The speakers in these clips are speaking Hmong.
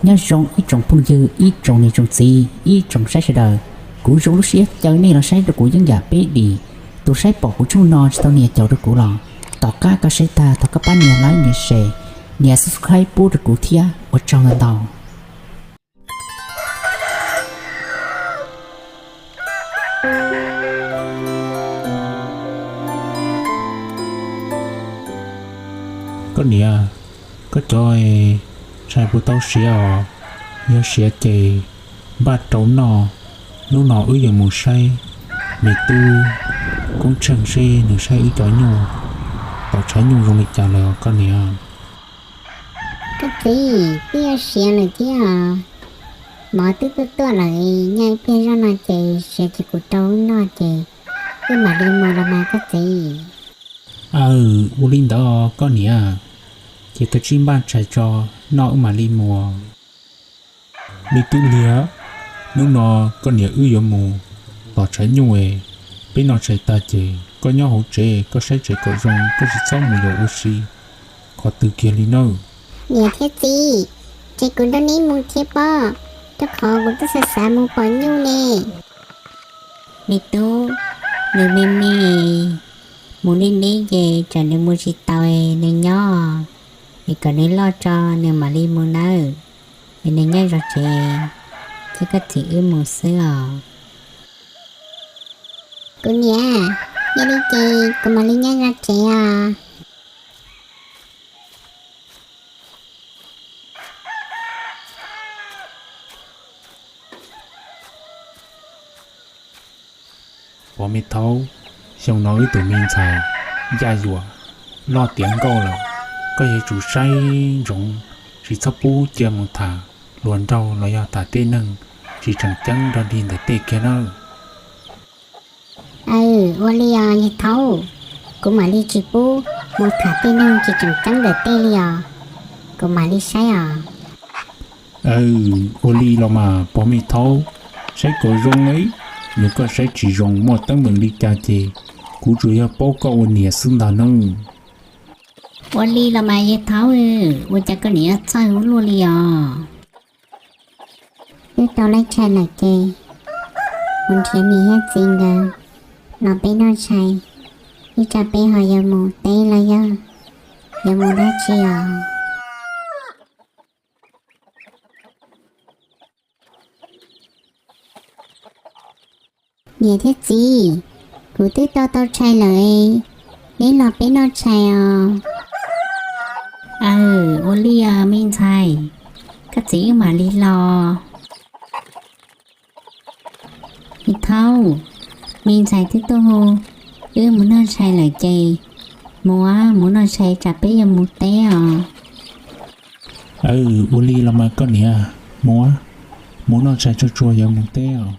Nyob zoo ib tsoom phooj ywg, ib tsoom niam tsoom txiv, ib tsoom saib sawv daws. Kuv zoo lub siab caw nej los saib rau kuv Yeeb Yam Peb Dim. Tus saib pom kuv tshooj no tsis tau nias caum rau kuv los tom qab koj saib tag thov koj pab nias like, nias share, nias subscribe pub rau kuv thiab, ua tsaug ntau ntau. Koj niam, koj cov ntshai puas tau siav os? Yog siav ces npaj rau noj, hnub no wb yuav mus saib me tub Koob Tsheej seb nws saib wb cov nyuj tom tshav nyuj zoo li cas lawm os koj niam. Koj txiv, twb yuav siav lawm thiab os. Mov twb tuaj tuaj lawm, nyob ib pliag zoj no ces siav ces kuv rau wb noj ces wb mam li mus los mas koj txiv. Aw, ua li ntawd koj niam, ces koj tsij npaj tshais tso, noj wb mam li mus. Me tub Liag, hnub no koj niam wb yuav mus tom tshav nyuj es, peb noj tshais tag ces koj nyob hauv tsev koj saib tsev kom zoo, koj tsis txhob mus yuav ua si qhov twg kiag li nawb. Niam thiab txiv, ces kuv nrog neb mus thiab pob, rau qhov kuv twb xav xav mus pom nyuj ne. Me tub, nws me me, mus neb neb ces tsam nws mus tsis taus nws nyob, es kom nws loj tso nws mam li mus nawb. Es nws nyob zov tsev, thiab koj txiv wb mus xwb os. Kuv niam, yog li ces kuv mam li nyob zov tsev os. Pog Me Thaub, xyoo no wb tus me ntxhais ncaj yuam loj tiav nkauj lawm, koj yuav tsum saib ntsoov, tsis txhob pub cia mus tham hluas nraug los yog tham tej neeg tsis tseem ceeb nrog dig ntawm tej kiag nawb. Aw, ua li os yawg Thaub, kuv mam li tsis pub mus tham tej neeg tsis tseem ceeb ntawm tej li os, kuv mam li saib os. Aw, ua li los mas pog Me Thaub, saib kom zoo, yog koj saib tsis zoo muaj teeb meem li cas ces kuv tsuas yog paub koj ua niam xwb ntag nawb. Ua li los mas yawg Thaub, ua cas koj niam txawj ua luaj li os. Wb tau laj tshais lawm ces mus nrhiav niam thiab txiv nkawd los peb noj tshais, ib tsam peb ho yuav mus teb los yog yuav mus dab tsi os. Niam thiab txiv, kuv twb tau tau tshais lawm, neb los peb noj tshais os. Aw, ua li os me ntxhais, koj txiv wb mam li los. Me Thaub, me ntxhais twb tuaj hu wb mus noj tshais lawm ces mus, mus noj tshais tsam peb yuav mus teb os. Aw, ua li los mas koj niam, mus, mus noj tshais tsuag tsuag yuav mus teb os.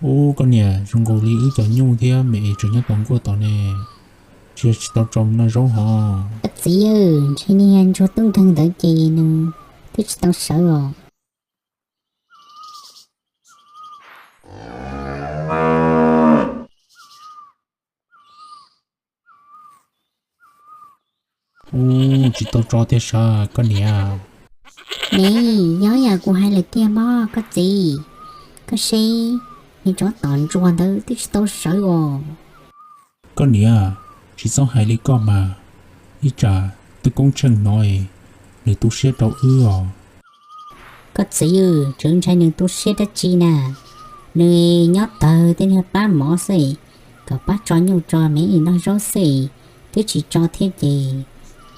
Ub, koj niam, zoo nkaus li wb cov nyuj thiab me es tseem nyob tom nkuaj tod ne, tsis yog tsis tau tso mus noj zaub hov. Koj txiv, ntshe niag ntsuag tub nkeeg ntawd ces nws twb tsis tau sawv os. Ub, tsis tau tso tiag sav koj niam. Ne, yog yam kuv hais lawm tiag mas koj txiv, koj seb, niag tsov tom ntsuag ntawd twb tsis tau sawv os. Koj niam, tsis txhob hais li koj mas, ib tsam tub Koob Tsheej hnov es nws tu siab rau wb os. Koj txiv, tseem ntshai nws tu siab dab tsi na, nws nyob tawg tej niag plab mov xwb, kom pab tso nyuj tso me noj zaub xwb, twb tsis tso thiab ces,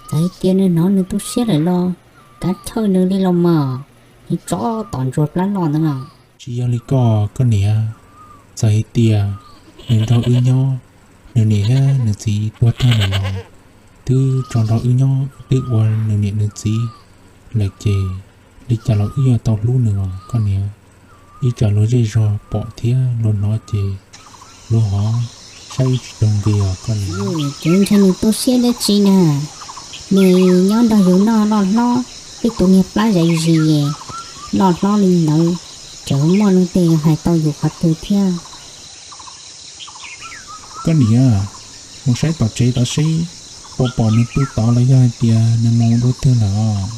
txawm hais tias nws hnov nws tu siab lawm los kav chawj nws li los mas, niag tsov tom ntsuag plab loj ntawd mas. Tsis yog li koj, koj niam, txawm hais tias nws nrog wb nyob, nws niam thiab nws txiv tuag tag lawm los twb tso nrog wb nyob, twb ua nws niam nws txiv lawm ces li cas los wb yuav tau hlub nws os koj niam. Ib tsam luag zej zog pom thiab luag hnov ces luag ho saib wb tsis taus nqi os koj niam. Tseem ntshai nws tu siab dab tsi na, nws nyob nrog yus noj noj hlob, Ib tug niag plab zais zis loj hlob li ntawd, tseem muaj leej twg hais tau yus qhov twg thiab? Koj niam, mus saib tom tsev tod seb puas pom nws pw tod los yog hais tias nws mus dua twg lawm.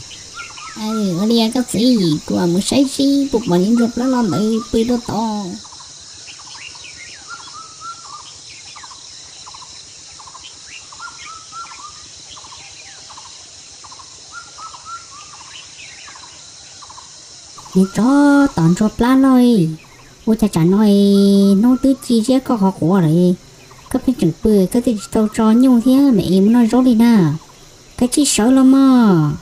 Ua li koj txiv, kuv mus saib seb puas pom niag ntsuag plab loj ntawd pw rau tod. Niag tsov tom ntsuag plab loj, ua cas tsam no hnub twb ci ziab koj qhov quav lawm, koj pheej tseem pw, koj twb tsis tau tso nyuj thiab me es mus noj zaub li na, koj cia li sawv los mog.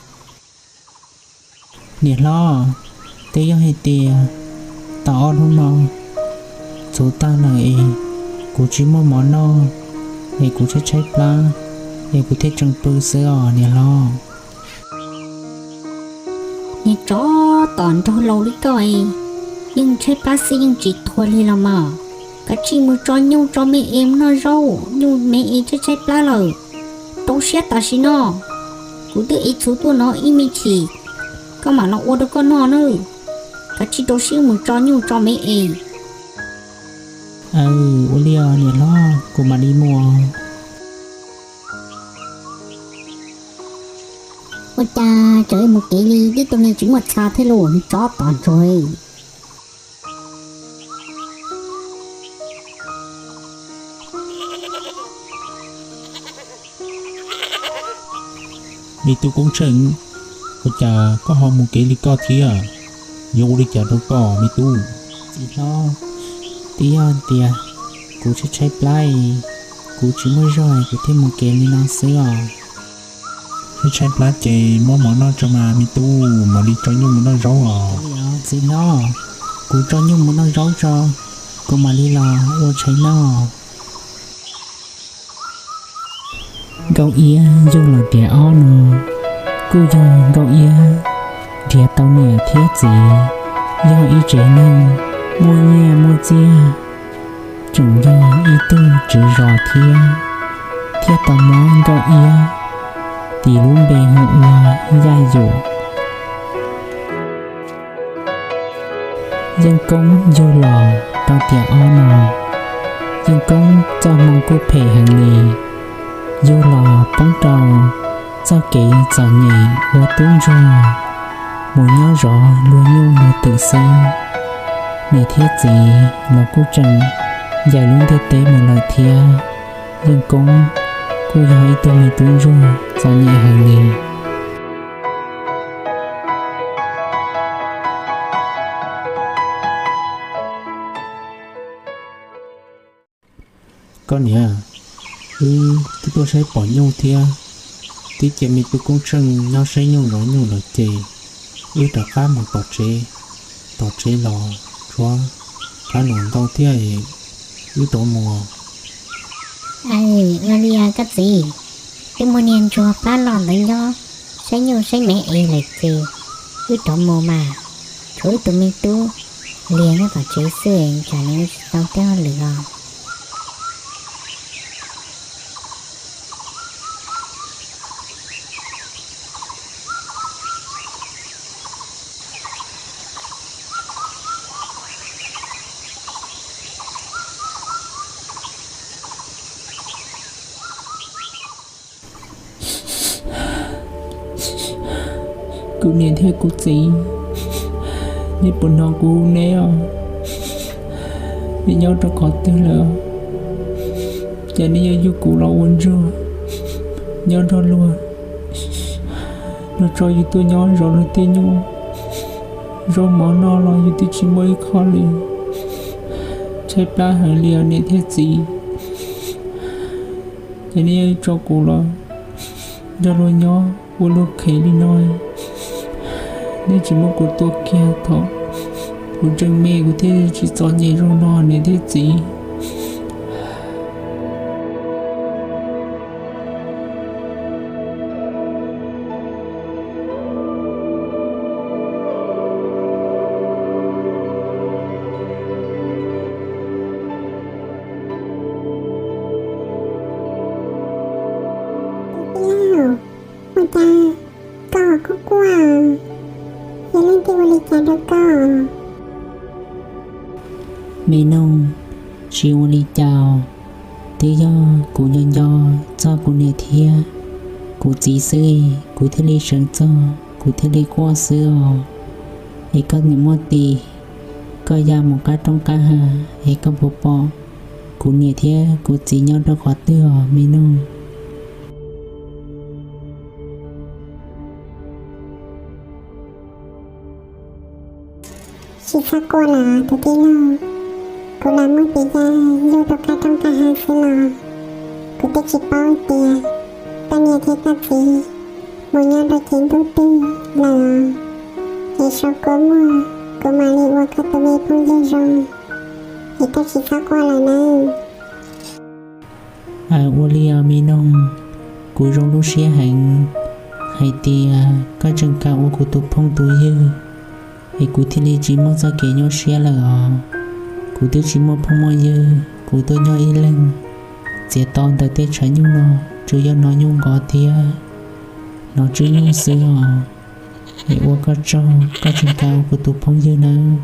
Niam hlob, twb yog hais tias tau ob hnub no txhuv tag lawm es kuv tsis muaj mov noj, es kuv tshaib tshaib plab, es kuv thiaj tseem pw xwb os niam hlob. Niag tsov tom ntsuag laus li koj, yeej tshaib plab xwb yeej tsis thuav li los mas, koj cia li mus tso nyuj tso me es mus noj zaub, nyuj me es tshaib tshaib plab lawm. Rau siab tam sim no, kuv twb ev txhuv tuaj no ib me chim, koj mam los ua rau koj noj nawb. Koj cia li rau siab mus tso nyuj tso me es. Aw, ua li os niam hlob, kuv mam li mus. Ua cas tseem mus kev li, tib tug niag tsis muaj txha thiab lauj, tsov tom ntsuag. Me tub Koob Tsheej, ua cas koj ho mus kev li koj thiab? Yuav ua li cas rau koj me tub? Txiv hlob, twb yog tias kuv tshaib tshaib plab, kuv tsis muaj zog kuv thiaj mus kev li no xwb os. Tshaib tshaib plab ces muab mov noj tso mas me tub, mam li tso nyuj mus noj zaub os. Txiv hlob, kuv tso nyuj mus noj zaub tso, kuv mam li los ua tshais noj. Nkauj Iab yug los tiam ob no, kuj yog Nkauj Iab nrhiav tau niam thiab txiv, yog ib tsev neeg muaj nyiaj muaj txiag, tseem yog ib tug tswv zos thiab, thiaj tau muab Nkauj Iab tis lub npe hu ua Yaj Yum. Yeej Koob yug los rau tiam ob no, Yeej Koob txoj hmoo kuj phem heev li, yug los poob rau txoj kev txom nyem ua tub ntsuag, mus nyob zov luag nyuj luag twm xwb. Niam thiab txiv los kuj tseem ncaim lub ntiaj teb mus lawm thiab, Yeej Koob kuj yog ib tug me tub ntsuag txom nyem heev li. Koj niam, wb twb tuaj saib pom nyuj thiab, twb cia me tub Koob Tsheej nyob saib nyuj zov nyuj lawm ces wb rov qab mus tom tsev, tom tsev los tshuav qab num ntau thiab, wb rov mus. Ua li koj txiv, twb muaj niag ntsuag plab loj ntawd nyob saib nyuj saib me es lawm ces wb rov mus mas, tshuav wb tus me tub Liag nyob tom tsev xwb, tsam nws tsis tau tej hauj lwm os. Kuv niam thiab kuv txiv, neb puas hnov kuv hu neb os? Neb nyob rau qhov twg lawm? Cas neb yuav yug kuv los ua ntsuag nyob nrog luag, luag tso yus tuaj nyob zov luag tej nyuj, zaub mov noj los yus twb tsis muaj ib qho li. Tshaib plab heev li os niam thiab txiv. Ces neb yuav tso kuv los nrog luag nyob ua luag qhev li no, neb tsis muab kuv tua kiag thaum kuv tseem me kuv thiaj tsis txom nyem zoo no niam thiab txiv. Ua cas koj ho quaj quaj? Yog leej twg ua li cas rau koj? Me Noog, tsis ua li cas, twb yog kuv nco nco txog kuv niam thiab kuv txiv xwb, kuv thiaj li seev txog, kuv thiaj li quaj xwb os. Es koj niam muaj tis, koj ya mus qab roob qab hav es koj puas pom kuv niam thiab kuv txiv nyob rau qhov twg os me Noog? Tsis txhob quaj lawm tus tij laug, kuv lam muab tis ya yug rau qab roob qab hav xwb los kuv twb tsis paub tias koj niam thiab koj txiv mus nyob rau ces ntuj twg lawm. Es sau kua muag kuv mam li ua koj tus me phooj ywg zoo, es koj tsis txhob quaj lawm nawb. Ua li os me Noog, kuv zoo lub siab heev hais tias koj tseem kam ua kuv tus phooj tus ywg, es kuv thiaj li tsis muaj txoj kev nyuaj siab lawm os. Kuv twb tsis muaj phooj muaj ywg, kuv tuaj nyob ib leeg, txiav tau ntawm tej tshav nyuj no tsuas yog hnov nyuj nqov thiab hnov tswb nyuj xwb os. Es ua koj tsaug koj tseem kam ua kuv tus phooj ywg nawb.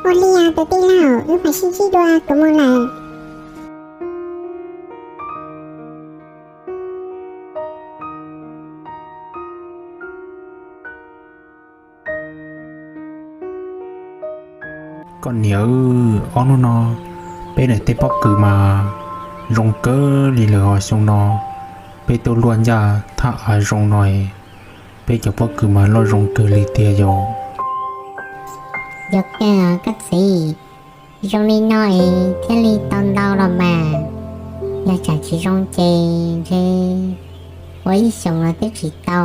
Ua li os tus tij laug, wb mam sib ntsib dua, kuv mus lawm. Koj niam, ob hnub no peb daim teb pob kws mas zoo kawg li lawm os. Xyoo no peb tuaj luaj ncaj thaj av zoo no, peb cov pob kws mas loj zoo kawg li tiag yom. Yog kawg os koj txiv, zoo li no es thiaj li tau ntau los mas. Yog tsam tsis zoo ces ntshe ua ib xyoos los twb tsis tau.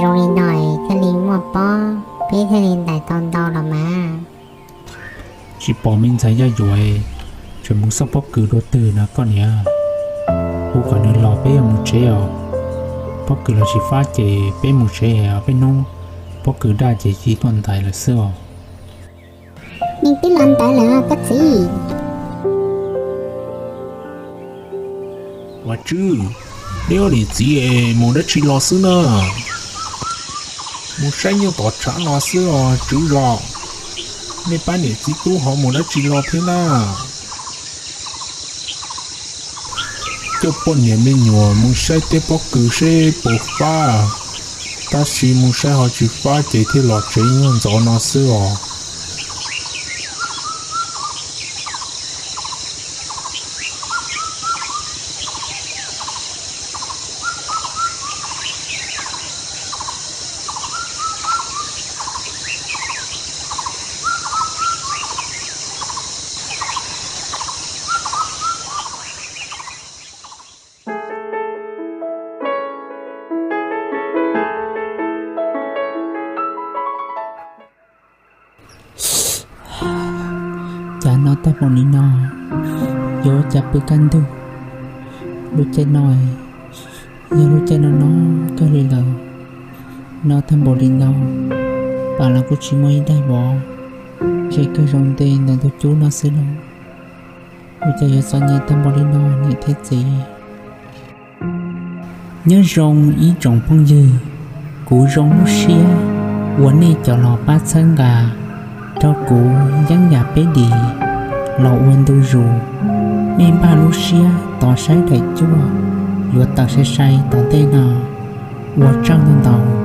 Zoo li no es thiaj li muaj pob, peb thiaj li ntais tau ntau los mas. Tsis pom me ntxhais Yaj Yuam tseem mus xauj pob kws dua twg na koj niam? Hu kom nws los peb yuav mus tsev os. Pob kws los tsis fab ces peb mus tsev, peb hnub pob kws daj ces cia tuaj ntais lawm xwb os. Nws twb los ntawd lawm koj txiv. Ua Tswb, neb ob niam txiv mus dab tsi los xwb na? Mus saib nyuj tom tshav los xwb os Tswb Zos. Nej pab niam txiv tub ho mus dab tsi los thiab na? Coj poj niam me nyuam mus saib teb pob kws seb puas fab, tab sis mus saib ho tsis fab ces thiaj los tsev nyuag ntxov no xwb os. Cas no tag npaum li no, yuav ua cas pw kaj ntug? Lub caij no yog lub caij no no kawg li lawm. No tag npaum li no, pam los kuj tsis muaj ib daig vov, ntshe kawg zoo ntev ntawm ntug cub no xwb los. Ua cas yuav txom nyem tag npaum li no niam thiab txiv? Nyob zoo ib tsoom phooj ywg, kuv zoo lub siab uas nej cov los pab txhawb nqa rau kuv Yeeb Yam Peb Dim los ua ntu zus. Nej npaj lub siab tos saib daim cuaj yuav tawm sai sai tom ntej no. Ua tsaug ntau ntau.